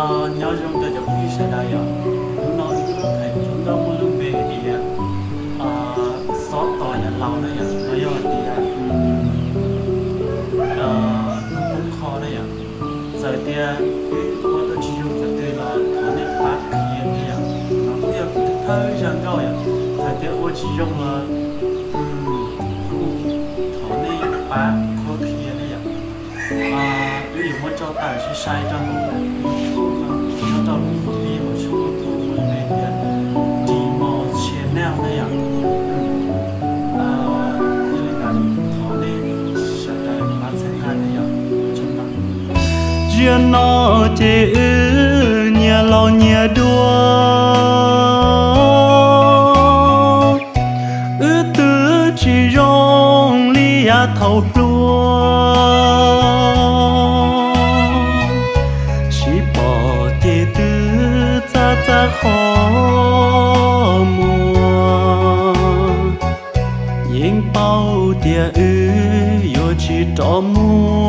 Nyob zoo rau cov phooj ywg sawv daws yom, hnub no wb tus thawj nkauj muaj lub npe hais tias Xob Tos Yam Laus na yom, los yog hais tias Nuj Kub Qho na yom. Txawm tias wb ua tau tsis zoo qhov twg los thov nej pab qhia thiab yom, no kuj yog kuv thawj zaj nkauj yom, txawm tias ua tsis zoo los kuj thov nej pab qhuab qhia na yom. Wb yuav muab tso tawm sai sai rau hauv YouTube no, nyob rau lub npe hauv tshooj YouTube muaj lub npe tias Dimo Channel na yom. Yog li ntawd thov nej sawv daws pab txhawb nqa na yom. Zaum no ces wb nyias laus nyias dua, wb twb tsis zoo li yav thaum hluas, sib pom ces twb txaj txaj qhov muag. Yeej paub tias wb yuav tsis rov mus